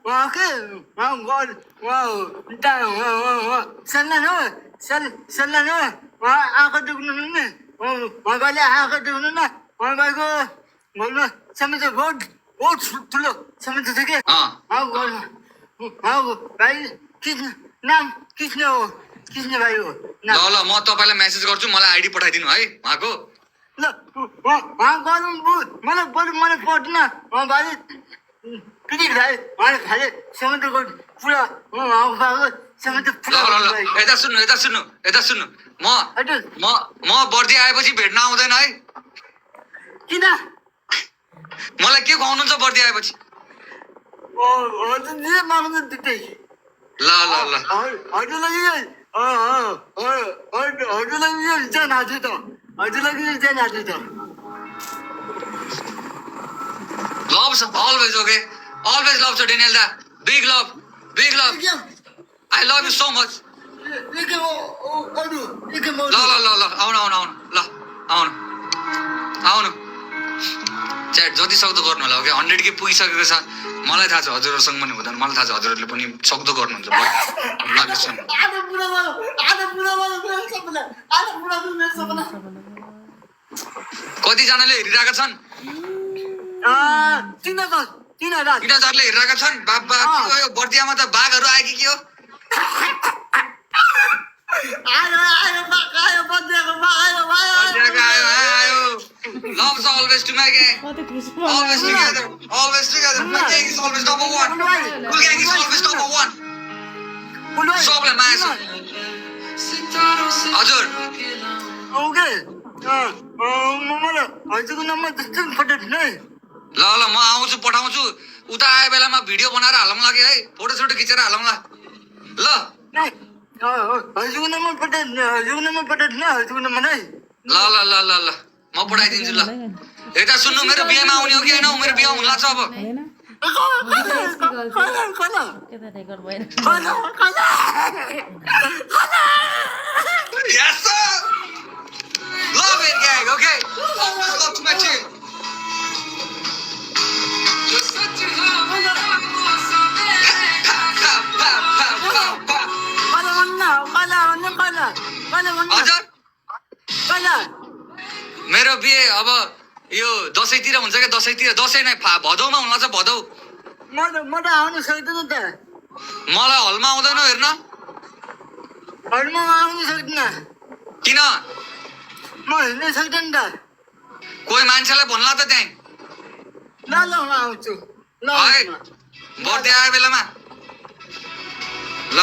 के सल्लाह न आँखा दुख्नु नि उहाँले आँखा दुख्नु न उहाँको घरमा समेत बहुत ठुलो समेत छ कि भाइ कृष्ण नाम कृष्ण हो कृष्ण भाइ हो ल ल म तपाईँलाई मेसेज गर्छु मलाई आइडी पठाइदिनु है उहाँको ल उहाँ गर्नु मलाई पर्दैन उहाँ भाइ कृष्ण भाइ उहाँले खाले समुद्रको पुरा समुद्र ल ल ल यता सुन्नु म बर्दी आएपछि भेट्न आउँदैन है किन मलाई के खुवाउनुहुन्छ बर्दी आएपछि हजुर जे माग्नु त्यही ल ल ल हजुरलाई जान आएको त हजुरलाई जान आएको त Loves always, okay? Always loves you, Daniel. Big love. I love you so much. ल आउनु च्याट जति सक्दो गर्नु होला ओके 100 के पुगिसकेको छ मलाई थाहा छ हजुरहरूसँग पनि हुँदैन मलाई थाहा छ हजुरहरूले पनि सक्दो गर्नुहुन्छ कतिजनाले हेरिरहेका छन् 3,000ले हेरिरहेका छन् बाबा के हो यो बर्दियामा त बाघहरू आयो कि के हो Loves always to my gang. Always together. My gang is always number one. Cool gang is always number one. सबलाई माया छ हजुर ओके मलाई हजुरको नम्बर त्यस्तो पठाइदिनु है ल म आउँछु पठाउँछु उता आए बेलामा भिडियो बनाएर हालौँला कि है फोटो खिचेर हालौँला ल हजुरको नम्बर हजुरको नम्बर है ल म पठाइदिन्छु ल यता सुन्नु मेरो बिहेमा आउने हो कि होइन मेरो बिहे हुन लाग्छ अब Yes sir love it gang okay always love to my team मेरो बिहे अब यो दसैँतिर हुन्छ क्या दसैँ नै भदौमा हुन लाग्छ भदौ म त आउनु सक्दैन त मलाई हलमा आउँदैन हेर्न हलमा आउनु सक्दिन किन म हिँड्न सक्दैन त कोही मान्छेलाई भन्ला त त्यहीँ ल म आउँछु है बर्थडे आयो बेलामा ल